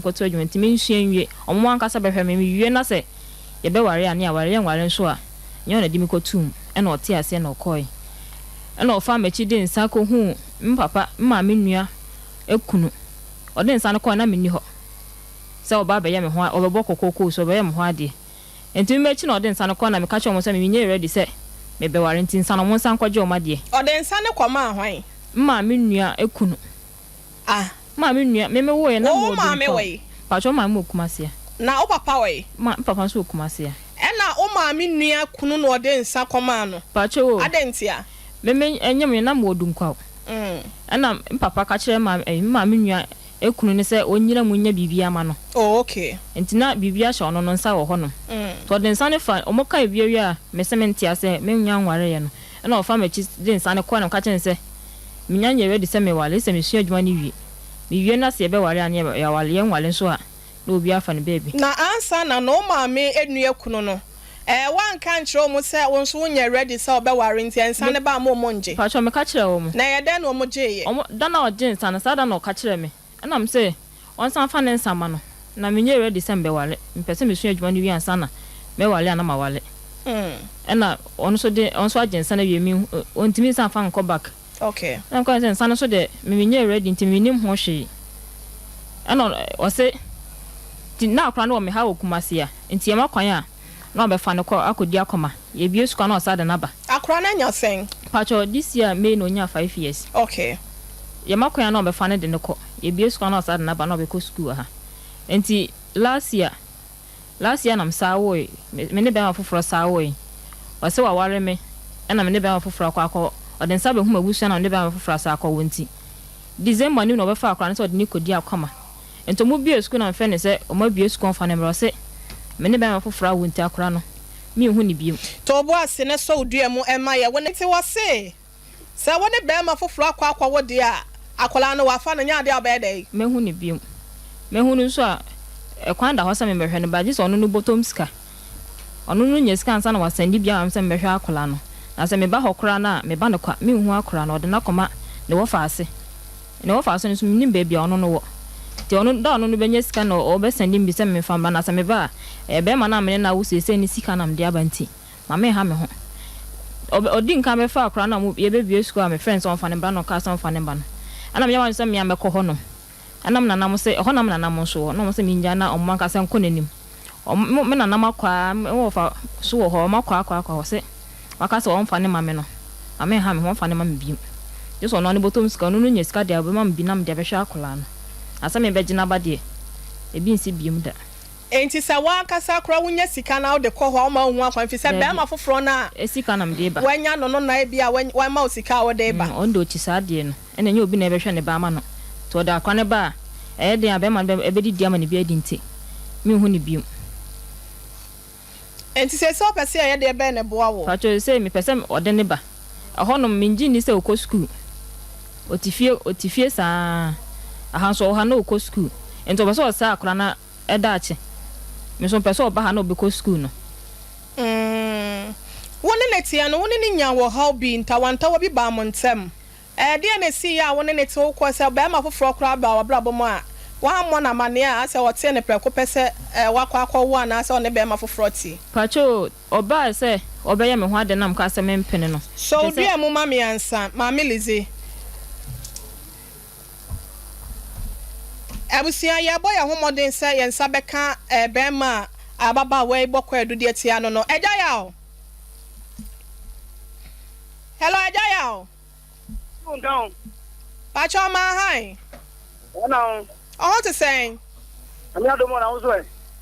mekɔto adwuma nti mensua nwie. Ɔmo ankasa bɛhwɛ me, mewie na sɛ yɛbɛware a ne yɛaware, yɛnware nso a, nyɛ ɔno na ɛde me kɔtoo mu. Ɛna ɔtee aseɛ na ɔkɔe. Ɛna ɔfaa m'akyi de nsa kɔhuu me papa, me maame nua kunu. Ɔde nsa no kɔe na menni hɔ sɛ ɔba abɛyɛ me ho, ɔbɛbɔ kɔkɔɔ so, ɔbɛyɛ me ho adeɛ. Nti me m'akyi na ɔde nsa no kɔe na meka kyerɛɛ wɔn sɛ menyɛɛ ready sɛ mebɛware nti nsa no wɔnsan nkɔgye wɔn adeɛ. Ɔde nsa no kɔmaa hwan? Me maame nua kunu. Ah. Me maame nua, me me woeɛ na Wo mewɔ maame Dunkwa. wɔ he? Mpakyɛ wo maame wɔ Kumasi a? Na wo papa wɔ he? Ma, me papa nso wɔ Kumasi a. Ɛna wo maame nua kunu na ɔde nsa kɔmaa no? Mpakyɛ o. Adɛn ntia? Me me nyem no na mewɔ Dunkwa o. Ɛna me papa ka kyerɛɛ maame, ɛyi, me maame nua kunu no sɛ ɔnyina mu nyɛ biribi ama no. Oh okay. Nti na biribi ahyɛ ɔno no nsa wɔ hɔnom. Nti ɔde nsa no fa, wɔn kae wie wie a, me se mente aseɛ, me nnya nwareeɛ no. Ɛna ɔfaa m'akyi de nsa no kɔe na meka kyerɛɛ no sɛ, Menya nyɛ ready sɛ meware, gye sɛ mesua adwuma no wie. Mewie na sɛ yɛbɛware a ne yɛaware, yɛnware nso a na obiara afa ne baabi. Na ansa na na wo maame nua kunu no, ɛɛ woanka ankyerɛ wɔn sɛ wo nso wonyɛ ready sɛ wobɛware nti nsa no ba a mo wɔn nngye? Mpakyɛw meka kyerɛɛ wɔn. Na ɛyɛ dɛn na wɔn gyeeɛ? Wɔn, da no a ɔgyee nsa no, saa da no na ɔka kyerɛɛ me. Ɛna mese ɔnsan mfa ne nsa mma no. Na menyɛ ready sɛ mebɛware, mepɛ sɛ mesua adwuma no wie ansa na mɛware a na maware. Ɛna ɔno nso de, ɔno nso agye nsa no awie, menhu, ɔntumi nsan mfa nkɔ back. Okay. Ɛna meka sɛ nsa no nso deɛ me menyɛɛ ready nti mennim ho hwee. Ɛna ɔse nti na akora no wɔ me ha wɔ Kumasi a, nti yɛma kwan a na wabɛfa no kɔ akɔdi akɔma. Yɛbue sukuu a na ɔsan de no aba. Akora no anya sɛn? Mpakyɛw, this year May na ɔnyaa 5 years. Yɛma kwan a na ɔbɛfa no de no kɔ. Yɛbue sukuu a na ɔsan de no aba na ɔbɛkɔ sukuu wɔ ha. Nti last year na mesan woe, me ne bɛrima foforɔ san woe. Ɔse waware me ɛna me ne bɛrima foforɔ akɔ akɔ, ɔde nsa bɛhu m'abusua na me ne bɛrima foforɔ asan akɔwo nti December no mu na ɔbɛfa akora no sɛ ɔde no kɔdi akɔma. Nti ɔmo bue sukuu na mefrɛ no sɛ ɔmo abue sukuu ɔmfa no mmra, ɔse me ne bɛrima foforɔ awo nti akora no menhu no biom. To wo bo ase na sɔ wo dua mu ma yɛ wo ne. Nti wɔse sɛ wo ne bɛrima foforɔ akɔ akɔwo deɛ a, akwadaa no wafa no, nyɛ adeɛ a wobɛyɛ dɛn? Mɛhu no biom. Mɛhu no nso a, ɛkwan da hɔ sɛ memmɛhwɛ no but gye sɛ ɔno no bɔtɔm sika. Ɔno no nya sika ansa na wasɛnde bi ama me sɛ memmɛhwɛ akwadaa no. Na sɛ meba hɔ koraa no a, meba no kwa, menhu akwadaa no, ɔde no akɔma ne wɔfa ase. Ne wɔfa ase no nso mennim baabi a ɔno no wɔ. Nti ɔno, da a ɔno no bɛnya sika na ɔbɛsɛnde me bi sɛ memfa mmra. Na sɛ meba a, ɛyɛ bɛrima no a me ne no awo seesei no sika na mede aba nti, ma menha me ho. Ɔbɛ, ɔdi nkan bɛfa akwadaa no a yɛbɛbue sukuu a mefrɛ no sɛ ɔmfa no mmra na ɔkaa sɛ ɔmfa no mma no. Ɛna meyɛ m'adwene sɛ me a mɛkɔ hɔnom. Ɛna me nananom sɛ, ɛhɔ na me nananom nso wɔ. Na wɔn sɛ mengyae na wɔn ankasa nkɔ n'anim. Wɔn, me nananom akɔ ara, me wɔfa nso wɔ hɔ, wɔn akɔ akɔ akɔ hɔ sɛ waka sɛ ɔmfa no mma me no, ma menha me ho, ɔmfa no mma me bio. Gye sɛ ɔno ara ne bɔtɔm sika, ɔno no nya sika deɛ a, ɔbɛma me bi na mede abɛhwɛ akwadaa no. Na sɛ mebɛgye n'aba deɛ, ebi nsi bio da. Enti sɛ w'ankasa koraa wunya sika na wode kɔ hɔ a, woma wohu akwan, efisɛ Dabi. barima foforɔ no a Sika na mede ba. wanya no no na ebia wama wo sika a wode reba. Ɔno deɛ ɔkyi saa adeɛ no. Ɛna ɛnyɛ obi na ɛbɛhwɛ ne ba ama no. Nti ɔde akora no ba a, ɛyɛ den a barima no bɛdidi ama ne bi adi nti, menhu no bio. Enti seesei wopɛ sɛ yɛyɛ deɛ bɛn na ɛboa wo? Pakyɛw, seesei mepɛ sɛ ɔde ne ba. Ɛhɔnom, mengye nni sɛ ɔkɔ sukuu. Ɔte fie, ɔte fie saa ara. Aha nso, ɔwɔ ha na ɔkɔ sukuu. Nti ɔpɛ sɛ ɔsɛe akora no daakye. Me nso mepɛ sɛ ɔba ha na ɔbɛkɔ sukuu no. Mm. Wo ne no teɛ no, wo ne no nyaa ɔhaw bi, ntawantawa bi baa mo ntam. Ɛdeɛn na ɛsiiɛ a wo ne no te wo kɔɔ sɛ barima foforɔ koraa baa w'abrabɔ mu a, woammɔ no amaneɛ a asɛ ɔtee no prɛko pɛ sɛ wakɔ akɔwo anaasɛ ɔne barima foforɔ te? Pakyoo, ɔbaa sɛ ɔbɛyɛ me ho ade na mekaa sɛ mempene no. Sɔ wo Kyerɛ sɛ. dua mu ma me ansa, Maame Lizzie. Abusua, yɛrebɔ yɛn ho mmɔden sɛ yɛn nsa bɛka barima a ababaawa yi bɔ kwaadu de atia no no. Agya Yaw! Hello, Agya Yaw! Pakyɛ ɔmaa han. Ɔho te sɛn?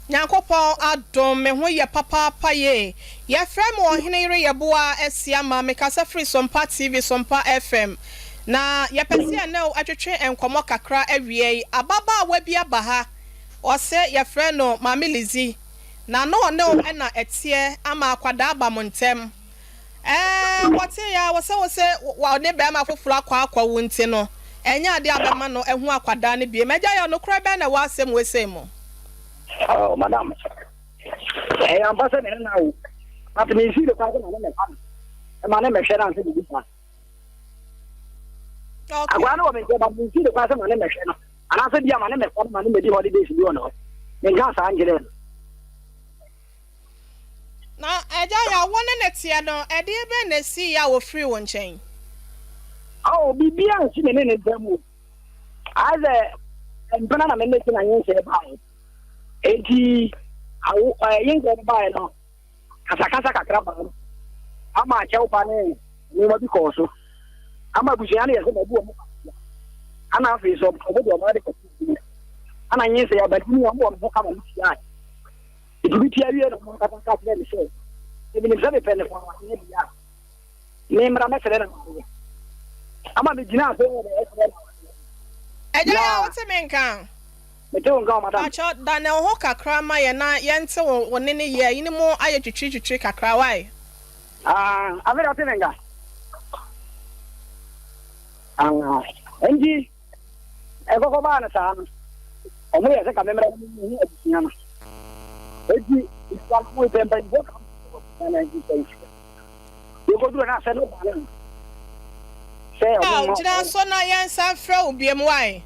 Nyankopɔn adom, me ho yɛ papaapa yie. Yɛfrɛ me Ɔhene Yere Yeboah Asiamah, mekasa firi Sompa TV, Sompa FM. Na yɛpɛ sɛ yɛne wo twetwe nkɔmmɔ kakra awia yi. Ababaawa bi aba ha, ɔse yɛfrɛ no Maame Lizzie, na na ɔne wo na ɛteɛ ama akwadaa aba mo ntɛm. Ɛɛ, wɔtee a wɔsɛ wo sɛ ɔne barima foforɔ akɔ akɔwo nti no, ɛnyɛ adeɛ a bɛma no ahu akwadaa no bio. M'agya Yaw, nokorɛ bɛn na ɛwɔ asɛm wei sei mu? Oh, madam, ɛyɛ ampa sɛ me ne no awo, but mensii no kwan sɛ ma ne mmɛfa no, ma ne mmɛhwɛ no ansa biribi saa. Akwadaa no wɔ me nkyɛn, but mensii no kwan sɛ ma ne mmɛhwɛ no. Anaasɛ bi a ma ne mɛfa no ma ne mɛdi holidays bi wɔ ne hɔ. Menkaa saa nkyerɛɛ no. Na agya Yaw, wo ne no teɛ no, ɛdeɛ bɛn na ɛsiiɛ a ɔfirii wo nkyɛn? Oh, biribiara ansi me ne ne ntam o. Ayɛ sɛ mpena na me ne te na nyinsɛn baeɛ. Enti awo ɛɛ nyinsɛn no baeɛ no, kasakasa kakra baa mu ama akyɛwpa ne nneɛma bi kɔɔ so ama abusua no yɛ sɛ mabu wɔn kwasia. Ana afei so wɔn de wɔn ade kɔto mu. Ana nyinsɛn abadini wɔn wɔn ho kama no tiae. Enti mitua wiei no, ɔno ankasa ka kyerɛɛ me sɛ, sɛ minim sɛ mepɛ no awareɛ deɛ a, memmra mmɛsrɛ no awareɛ. Ama megyinaa so yɛɛ dɛ srɛɛ no awareɛ. Agya yi a wote me nka? Mete wo nka o, madam. Pakyɛ, dane wo ho kakra ma yɛn na yɛnte wo wo nne no yie, ayi no mu ayɛ twitwiri twitwiri kakra, wai? Ah, afei deɛ wote me nka? Ah, enti. Ɛkɔkɔ baa no saa no, wɔyɛɛ sɛ ka memmra na memmehu abusua no. Enti, nnipa no hui sɛ mpanyimfoɔ ka ho wɔ abusua no nkyɛn. Yɛkɔduruu no asɛm no baa no sɛ wɔn mma Gyina so na yɛnsan mfrɛ wo biom wai?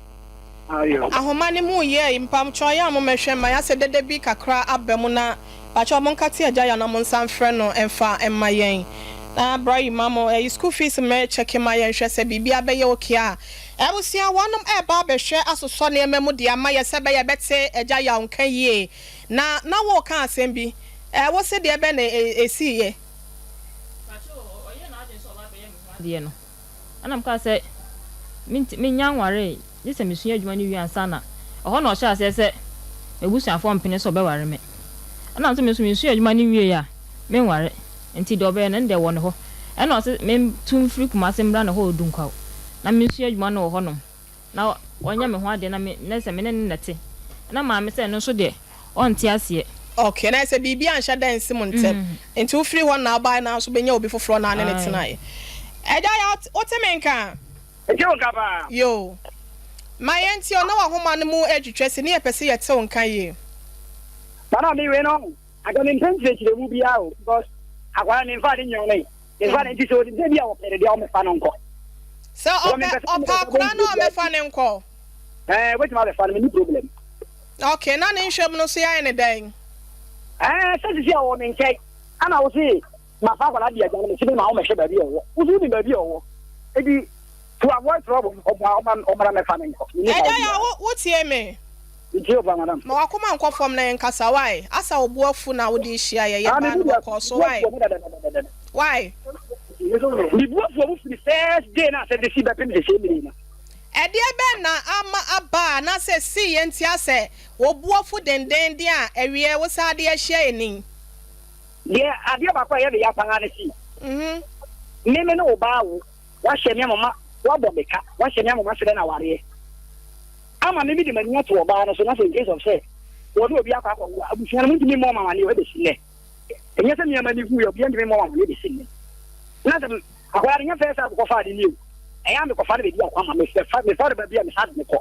Ahoma no mu yɛɛ mpakyɛw yɛ a mo mɛhwɛ ma yɛasɛ dede bi kakra aba mu na pakyɛw mo nkate agya ya na mo nsan mfrɛ no mfa mma yɛn na bra yi ma mo ɛyi school fees mɛ kyɛke ma yɛn hwɛ sɛ biribiara bɛyɛ okay a abusua wɔnom ɛɛba abɛhwɛ asosɔ nneɛma mu de ama yɛ sɛ ɛbɛyɛ ɛbɛte agya yaw nka yie na na wo ka asɛm bi ɛɛ wo se deɛ bɛn na ɛsii yɛ. Pakyɛw ɔyɛɛ n'adwene sɛ ɔba abɛyɛ me ho adeɛ no. Ɛnna mekaa sɛ, Minnya nwaree, gye sɛ misua adwuma no wie ansa na. Ɛhɔ na ɔhyɛɛ aseɛ sɛ m'abusuafoɔ mpene sɛ ɔbɛware me. Ɛnna nso me nso mensua adwuma no nwiei a, menware. Enti deɛ ɔbɛyɛ no, ɛno deɛ ɛwɔ ne hɔ. Ɛnna ɔse mentu mfiri Kumase mmra ne hɔ wɔ Dunkwaw na mensua adwuma no wɔ hɔnom. Na ɔnyɛ me ho adeɛ na me na sɛ me ne no na ɛte. Ɛna maame sɛ ɛno nso deɛ ɔnte aseɛ. Ok, na sɛ biribi anhyɛ da ansi mo ntɛm nti wo firi hɔ na wobaeɛ na nso bɛnya obi foforɔ na ne no tenaeɛ. Agya Yaw, wote me nka? Mete wo nka paa. Yoo. Ma yɛntie o, na w'ahoma no mu retwitwa si ne yɛpɛ sɛ yɛte wo nka yie. Nana me wei no anka mempɛ nkyerɛkyerɛmu biara o because akwadaa no memfaa ne nyɔnee. Memfa no nti sɛ onim sɛ bi a ɔpɛ no deɛ ɔmmɛfa no nkɔ. Sɛ ɔpɛ ɔpɛ akwadaa no a ɔmmɛfa no nkɔ. Ɛɛ obetumi abɛfa no menni problem. Okay na ne nhwɛmu no nso yɛayɛ no dɛn? Ɛɛ sɛ sisi a ɔwɔ me nkyɛn ɛna wo se mafa akwadaa de agya no mese mema wo mɛhwɛ baabi a ɔwɔ wo nso wonim baabi a ɔwɔ enti to avoid trouble no ɔba ɔma ɔmmra mɛfa no nkɔ menni haw Agya biara. Yaw wo tie me? Metie wo paa madam. Ma w'akoma nkɔ fam na yɛnkasa wai Asa wo bo afu na wode rehyia yɛ Ah, yɛbaa me no bo bɔkɔɔ so afu wai ɔmo dadadadadada. Wai. Me bo afu ɔmo firi first day na asɛm de si bɛpem sese mmere no. Ɛdeɛ bɛn na ama aba anaasɛ ɛsiiɛ nti asɛ wo bo afu dendeenden a ɛweɛ wo saa de ahyia yɛn ni? Deɛ adeɛ baako a ɛyɛ me ya paa ne se, me me ne wo ba awo. Woahyɛ me ama ma woabɔ me ka, woahyɛ me ama masrɛ no awareɛ ama me, mede m'ani ato ɔbaa no so, na sɛ in case of sɛ wɔne obi akɔ akɔwo a, abusua no montumi mmɔ wɔn amaneɛ o, ɛbɛsi nnɛ. Ɛnyɛ sɛ me ara m'ani huiɛ, obiara ntumi mmɔ wɔn amaneɛ bɛsi nnɛ. Na sɛ akwadaa no nyɛ first time mekɔfaa no nie o, ɛyɛ a mekɔfa no baabi akɔ ama me, mefa no baabi a mesan de no kɔ.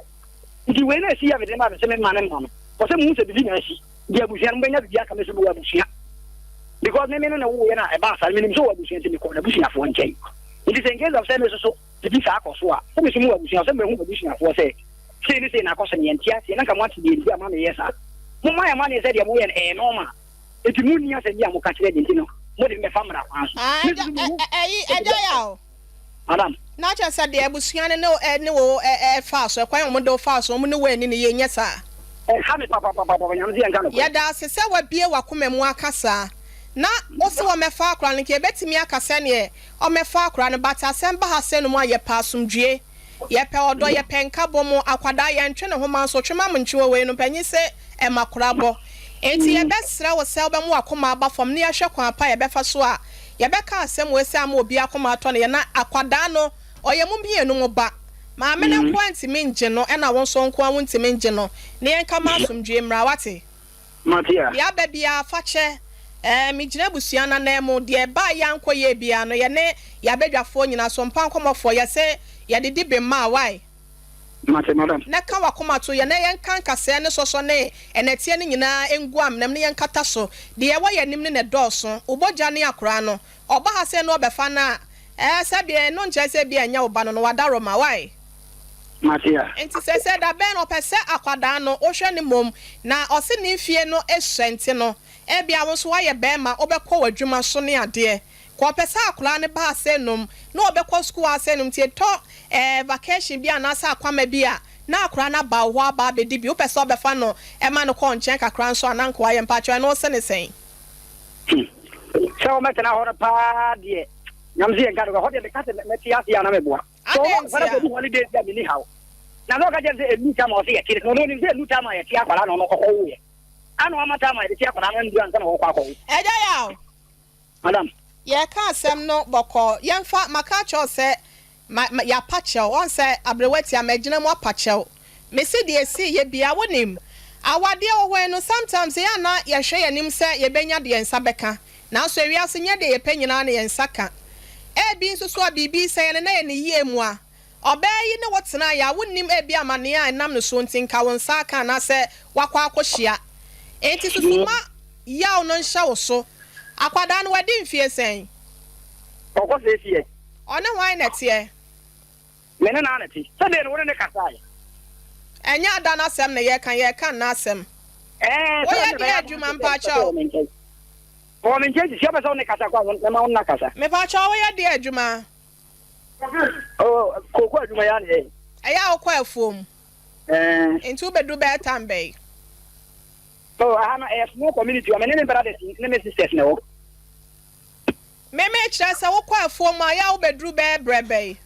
Nti wei na ɛsi yɛ mede ma me sɛ memma no mma no, kɔ sɛ muhu sɛ biribi na asi. Nti abusua no mobɛnya biribi aka me nso mewɔ abusua because me me ne no woeɛ no a ɛbaa saa no menim sɛ ɔwɔ abusua nti mekɔɔ n'abusuafoɔ nkyɛn nti sɛ in case of sɛ me nso so biribi saa kɔ so a sɛ me nso mewɔ abusua sɛ mahu m'abusuafoɔ sɛ sei ne sei na akɔ so no yɛnte aseɛ na nka moate deɛ nti a ma meyɛ saa momma yɛn amaneɛ sɛ deɛ moyɛ no ɛyɛ normal nti monni asɛm bi a moka kyerɛ deɛ nti no mode me bɛfa mmara kwan so me nso so mehu Ɛgya yaw. Madam. Na kyerɛ sɛ deɛ abusua no ne wo ne wo faa so, ɛkwan a wɔn de wo faa so, wɔn ne wo anni no yie, nyɛ saa? Ɛha me papapapapa, Nyame sɛ yɛnka nokorɛ. Yɛda ase sɛ wabue w'akoma mu aka saa. Na wo se wɔmmɛfa akora no, nka yɛbɛtumi aka sɛdeɛ ɔmmɛfa akora no, but asɛm ba ha sɛ no mu a, yɛpɛ asomdwie, yɛpɛ ɔdɔ, yɛpɛ nkabom, akwadaa yɛntwe ne ho ma nso, twe ma mentwe wɔ wei no, mpanyin se ɛma kora bɔ. Enti yɛbɛsrɛ wo sɛ wobɛma w'akoma aba fam na yɛahwɛ kwan pa a yɛbɛfa so a Yɛbɛka asɛm wei sɛ ama obi akoma atɔ no yɛ na akwadaa no ɔyɛ mo mmienu mo ba. Maame no nkoa ntumi ngye no ɛna wo nso nkoa wo ntumi ngye no na yɛnka ma asomdwie mmra wate. Mate a. Deɛ aba biara fa kyɛ ɛɛ me gyina abusua no anan mu deɛ ɛbaa yɛ ankɔ yie biara no yɛne yɛ abadwafoɔ nyinaa so mpa nkɔmɔfoɔ yɛse yɛde di bem maa wai. Mate madam. Na ka w'akoma to yɛn na yɛnka nkasɛɛ ne sɔsɔ ne ɛnɛteɛ no nyinaa ngu amena mu na yɛnkata so. Deɛ ɛwɔ yɛn anim no na ɛdɔɔso. Wo bɔgya ne akoraa no, ɔba ha sɛ ne ɔbɛfa no a, ɛɛ sɛdeɛ ɛno nkyerɛ sɛ ebia ɛnyɛ wo ba no no, w'adaworoma. Wai? Mate a. Nti sɛsɛ da bɛn na ɔpɛ sɛ akwadaa no wohwɛ no mmom na ɔse ne mfie no sua nti no ebia wo nso woayɛ bɛɛma wobɛkɔ w'adwuma so ne adeɛ Kɔ ɔpɛ sɛ akwadaa no ba ase nom na ɔbɛkɔ sukuu ase nom nti ɛtɔ ɛɛ vacation bi anaasɛ akwama bi a na akwadaa no aba wo hɔ aba abɛdi bi wopɛ sɛ ɔbɛfa no ɛma no kɔ nkyɛn kakra nso a na nka wayɛ mpakyɛw ɛno wo se ne sɛn? Hmm. Sɛ wɔmɛtena hɔ no paa deɛ nyame sɛ yɛnka no hɔ deɛ meka sɛ mɛte ase a na meboa sɛ Adɛn wɔma nkwadaa ntia? kɔdu holidays a menni haw na sɛ ɔka kyerɛ sɛ ɛnu tam a ɔsɛ yɛte no ɔno ɔnim sɛ ɛnu tam a yɛte akwadaa na ɔno ɔkɔwoeɛ ana wama tam a yɛde te akwadaa no andu ansa na wɔkɔ akɔwo. Agya Yaw, Madam. Yɛreka asɛm no bɔkɔɔ. Yɛmfa, maka akyerɛ wo sɛ ma, ma, yɛapa kyɛw. Woahu sɛ, aberewa tia, magyina mu apa kyɛw. Mese deɛ ɛsiiɛ biara, wonim, awadeɛ wɔ hɔ yi no, sometimes ɛyɛ a na yɛhwɛ yɛn anim sɛ yɛbɛnya deɛ yɛn nsa bɛka. Nanso ewiase, nyɛ deɛ yɛpɛ nyinaa na yɛn nsa ka. Ebi nso so a, biribi sɛ yɛn na yɛ ne yie mu a, ɔbaa yi ne wo tenaeɛ a, wonnim ebi amaneɛ a ɛnam ne soɔ nti nka wo nsa aka anaasɛ woakɔ akɔhyia. Enti susu ma yaw no nhyɛ wo so. Akwadaa no wadi mfie sɛn? Ɔkɔ seesie. Ɔne hwan na ɛteɛ? Me ne no ara na ɛte. Sɛdeɛ no wo ne no kasaeɛ. Ɛnyɛ ada no asɛm na yɛreka, yɛreka nna asɛm. Ɛɛ, sɛ Woyɛ ɔne deɛ bɛyɛ adwuma mpakyɛw? Ɔwɔ me nkyɛn. Ɔwɔ me nkyɛn sisi, ɔpɛ sɛ wo ne kasa kɔ a, mɛma wo ne no akasa. Mepakyɛw woyɛ deɛ adwuma? Oh, kooko adwuma yi ara na yɛyɛ. Ɛyɛ a wokɔ afuom? Ɛɛ. Nti wobɛdu bɛyɛ time bɛn? Oh, aha no ɛyɛ small community hɔ, me ne me brothers ne me sisters na ɛwɔ. Me me kyerɛ sɛ wokɔ afuom a, yɛ a wobɛduru bɛyɛ berɛ bɛn?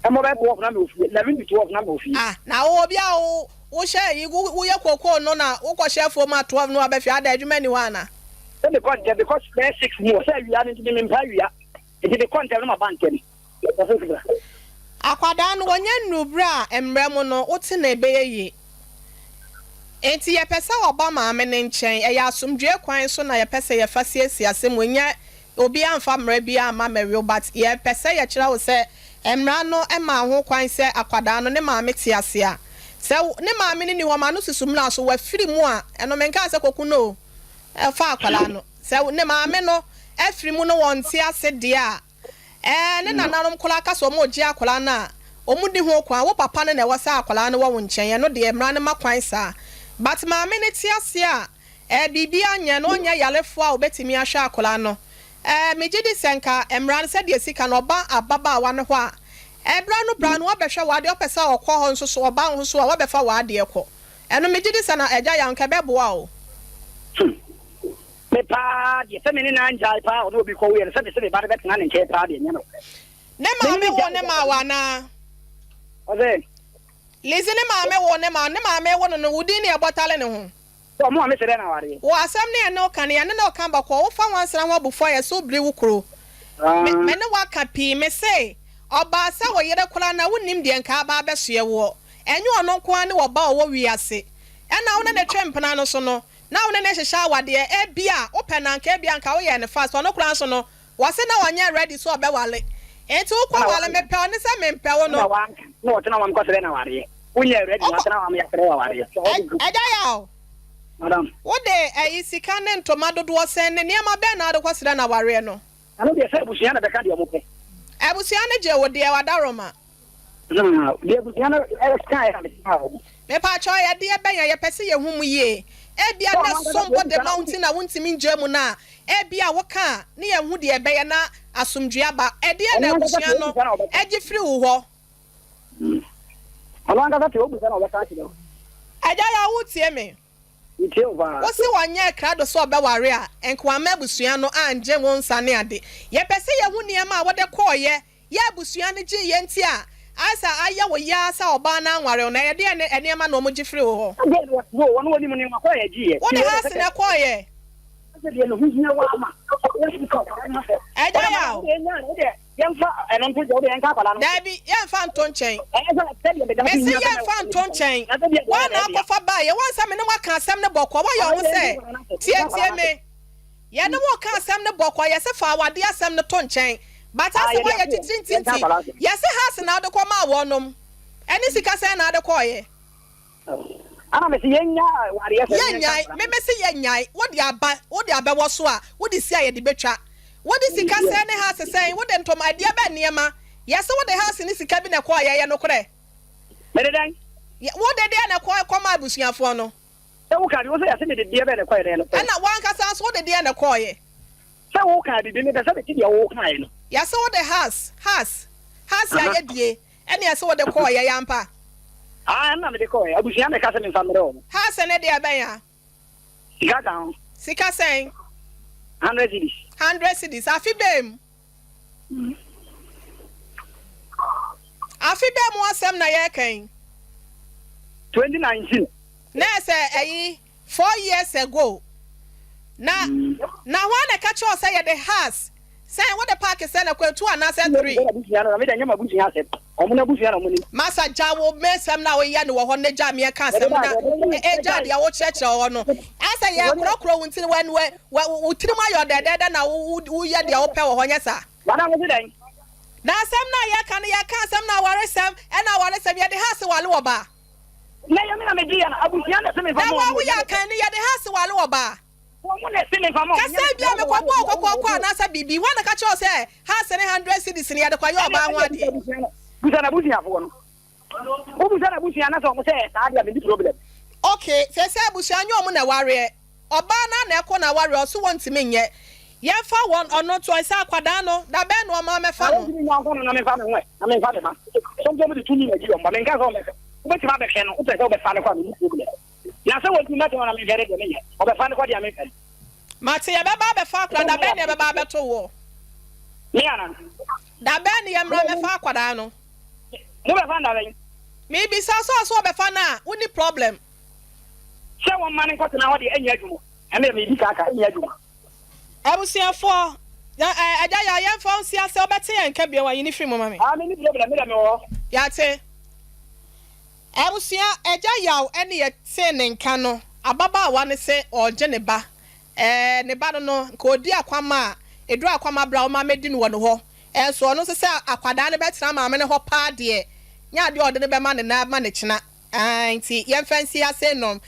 Ɛmmɔ bɛyɛ 12 na mewɔ fie, 11 to 12 na mewɔ fie. Ah, na wo obi a wo wohyɛ ayi, wo woyɛ kookoo no na wokɔhyɛ afuom a 12 na waba fie, ada adwuma nni hɔ ana? Sɛ mekɔ ntɛm, mekɔ bɛyɛ 6 mu hɔ, sɛ awia no nti me mempɛ awia, nti mekɔ ntɛm na maba ntɛm. Akwadaa no wɔnya nnuru berɛ a mmerɛ mu no wote no ɛbɛyɛ yie. Enti yɛpɛ sɛ wɔba maame no nkyɛn. Ɛyɛ asomdwoeɛ kwan so na yɛpɛ sɛ yɛfa siesie asɛm wei. Nyɛ obiara mfa mmara biara mma mmɛwe but yɛpɛ sɛ yɛkyerɛ wo sɛ mmara no ma ho kwan sɛ akwadaa no ne maame te ase a. Sɛ ne maame no nni hɔ ma no susu mmara so wafiri mu a, ɛno menkaa sɛ kɔku no o, fa akwadaa no. Sɛ ne maame no afiri mu no wɔnte ase deɛ a, Ɛɛ, ne nananom koraa ka sɛ wɔregye akwadaa no a, wɔnni ho kwan. Wo papa no na ɛwɔ sɛ akwadaa no wɔ wo nkyɛn, ɛno deɛ mmara no ma kwan saa. But maame no te ase a, ɛɛ, biribiara nyɛ no, ɔnyɛ yarefoɔ a ɔbɛtumi ahwɛ akwadaa no. Ɛɛ, megye di sɛ nka mmara no sɛdeɛ ɛsi ka no, ɔba ababaawa no hɔ a, ɛɛ, berɛ ano berɛ ano wabɛhwɛ w'adeɛ, ɔpɛ sɛ ɔkɔ hɔ nso so, ɔba wo ho so a, wabɛfa w'adeɛ kɔ. Ɛno megye di sɛ na Agya Yaw nka ɛbɛboa wo. Hmm. Me paa deɛ, sɛ me ne no angyae paa a ɔne obi kɔwoeɛ no, sɛ mese me ba no bɛtena ne nkyɛn paa deɛ, ɛnyɛ nokorɛ. Ne maame woo ne maa wo anaa? Ɔsɛ. Lizzy ne maame woo ne maa, ne maame wo no no, wo din ne ɛbɔ tale ne ho. Sɛ ɔmo a mese dɛn na awareɛ. Wo asɛm ne yɛne wo ka no, yɛne no ka bɔkɔɔ, wo fa nwansena ho abufuo a yɛse wo biri wo kuro. Me, me ne wo aka pii, me se, ɔbaa sɛ wo yere koraa na wo nnim deɛ nka aba abɛsoɛ woɔ. Ɛnyɛ ɔno nko ara ne ɔba a ɔwɔ wiase. Ɛna wo ne no twe mpena no so no, Na wo ne no hyehyɛ awadeɛ, ebia wopɛ no anka ebia anka woyɛɛ no fast, ɔno koraa nso no wɔse na ɔnyɛ ready sɛ ɔbɛwale, nti wokɔ wale mepɛ wo ne sɛ mempɛ wo no. Ɛna wanka na ɔtena hɔ mekɔsrɛ no awareɛ, wonyɛ ready na watena hɔ ama yɛasrɛ wo awareɛ. Agya Yaw, Madam. Wode ɛyi sika ne ntoma dodoɔ sɛn ne nneɛma bɛn na wode kɔsrɛ no awareɛ no? Ɛno deɛ sɛ abusua na bɛka deɛ wɔpɛ. Abusua no gyee wo deɛ, Wadaroma. Na deɛ abusua no kaeɛ na mede maa wɔn. Mepakyɛw ɛyɛ deɛ bɛn a yɛpɛ sɛ yɛhu mu yie? Ebia na ɛsom bo de ma wo nti na wontumi ngyae mu no a, ebia woka a ne yɛahu deɛ ɛbɛyɛ na asomdwoeɛ aba. Ɛdeɛn na abusua no gye firi wo hɔ? Ɔno ankasa te, wobisa no a ɔbɛka akyerɛ wo. Agya Yaw wotie me? Metie wo paa. Wose ɔnyɛɛ krado sɛ ɔbɛware a, nka wamma abusua no angye wo nsa ne ade. Yɛpɛ sɛ yɛhu nneɛma a wode kɔeɛ Yɛ abusua no gyee yɛ nti a ayɛ sɛ ayɛ wo yaa sɛ ɔbaa no anware wo no ɛyɛ deɛn ne nneɛma na wɔn gye firi wo hɔ? Deɛn na wɔte hɔ wɔn wɔnim nneɛma kɔ a yɛgye yɛ. Wo de house na ɛkɔɔ yɛ. Sɛ deɛ ne ho hia wɔ ama yɛmfa akwadaa no asɛ. Ɛgya yaw. Yɛmfa ɛno nto gya wode yɛnka akwadaa no. Daabi yɛmfa nto nkyɛn. Mese yɛmfa nto nkyɛn. Woa na akɔfa baeɛ woahu sɛ me ne wo aka asɛm no bɔkɔɔ woayɛ wo ho sɛ tie tie me. Yɛne wo reka asɛm no bɔkɔɔ yɛse fa awadeɛ asɛm no to nkyɛn but asɛ woayɛ titiri nti nti yɛse house na wode kɔ maa wɔnom ɛne sika sɛn na wode kɔɔyɛ. Yɛnnyae me mese yɛnnyae wode aba wode abɛwɔ so a wode si a yɛde bɛtwa wode sika sɛn ne house sɛn wode ntoma ɛdeɛ bɛn nneɛma yɛse wode house ne sika bi na ɛkɔɔyɛ ɛyɛ nokorɛ? Mede dɛn? Wode deɛ na ɛkɔ kɔma abusuafoɔ no. Sɛ woka bi, wo sɛ yɛse mede deɛ bɛn na ɛkɔɛ dɛn no kɔɛ? Ɛna wankasa nso wode deɛ na ɛkɔɔyɛ. Sɛ woka bibi, mepɛ sɛ mete deɛ wokaeɛ no. Yɛse wode has, has, has ayɛ die, ɛne yɛse wode kɔɔyɛ, yɛ ampa? Ah, ɛno na mede kɔɔyɛ. Abusua na ɛka sɛ memfa mmerɛ wɔn. Has ne deɛ bɛn a? Sika ka ho. Sika sɛn? 100 cedis. 100 cedis. Afe bɛn mu? Afe bɛn mu asɛm na yɛreka yi? 2019. Na ɛsɛ ɛyi 4 years ago. Na hwan na ɛka kyerɛ wo sɛ yɛde has sɛn, wode pack sɛ na kɔ two anaasɛ three? Abusua no na mede nyɛ ma abusua asɛm. Ɔmo na abusua na ɔmo nim. Masa, gya wo mesɛm na woyɛ no wɔ hɔ ne gya meɛ ka asɛm na ɛgya deɛ wokyerɛkyerɛ wɔ hɔ no asɛ yɛ korɔkorɔ wo ntiri wo tirim ayɛ ɔdɛdɛɛdɛ na woyɛ deɛ wopɛ wɔ hɔ, nyɛ saa? Madam, wo se dɛn? Na asɛm no a yɛka no, yɛka asɛm no awaresɛm, ɛna awaresɛm yɛde ha se wale wɔ baa. Na yɛ me na megye yɛ no, abusua na ɛsɛ memfa na ma wa ɔmo. Woyɛ akan no, yɛde ha se wale wɔ baa. Ɔmo na ɛsɛ memfa ma ɔmo. Kasa bi a mekɔbɔɔ kɔkɔɔkɔ anaasɛ biribi, hɔ na ka kyerɛ wo sɛ ha se ne 100 cedis no yɛde kɔyɛ ɔbaa ho adeɛ. Busa na abusuafoɔ no. Wobusa na abusua na sɛ ɔmo sɛ saa deɛ, menni problem. Okay, sɛ abusua nyɛ ɔmo na ɛwareɛ, ɔbaa no na ɛkɔ na awareɛ, ɔso wɔntumi nyɛ, yɛmfa wɔn ɔno to sɛ akwadaa no da bɛn na ɔma mɛfa Na no. wɔntumi nya nkɔ no na memfa me ho ɛ, na memfa me ma. Sɔmsɔm de tumi na agyi ɔmba, menka sɛ ɔmɛfɛ. Wobɛtumi abɛhwɛ no, wopɛ sɛ wobɛfa no kɔ a, menni problem. Na sɛ wɔntumi mɛtena hɔ na menhwɛ no deɛ, menyɛ. Ɔbɛfa no kɔ deɛ, memfɛ no. Mate, yɛbɛba abɛfa akwadaa da bɛn na yɛbɛba abɛto wɔ? Me ana? Da bɛn na yɛmmra mɛfa akwadaa no? Mobɛfa no da bɛn? Mebisa sɛ ɔsɛ ɔbɛfa no a, wonni problem? Sɛ wɔmma no nkɔtena hɔ deɛ, ɛnyɛ adwuma. Ɛno deɛ medi kaaka, ɛnyɛ adwuma. Abusuafoɔ na agya yɛ yɛmfa wo nsi ase, wobɛte yɛn nka bio ayi ne firi mu ma me. Ah, menni problem, me deɛ mewɔ hɔ. Yɛate. Abusua, agya Yaw ɛne yɛte ne nka no, ababaawa ne sɛ ɔregye ne ba, ne ba no nka ɔdi akwama a ɛduru akwama berɛ a ɔma mɛdi no wɔ ne hɔ. Ɛnso ɔno nso sɛ akwadaa no bɛtena maame no hɔ paa deɛ, nyɛ adeɛ a ɔde no bɛma ne nan ma ne kyena. Nti yɛmfa nsi ase nom.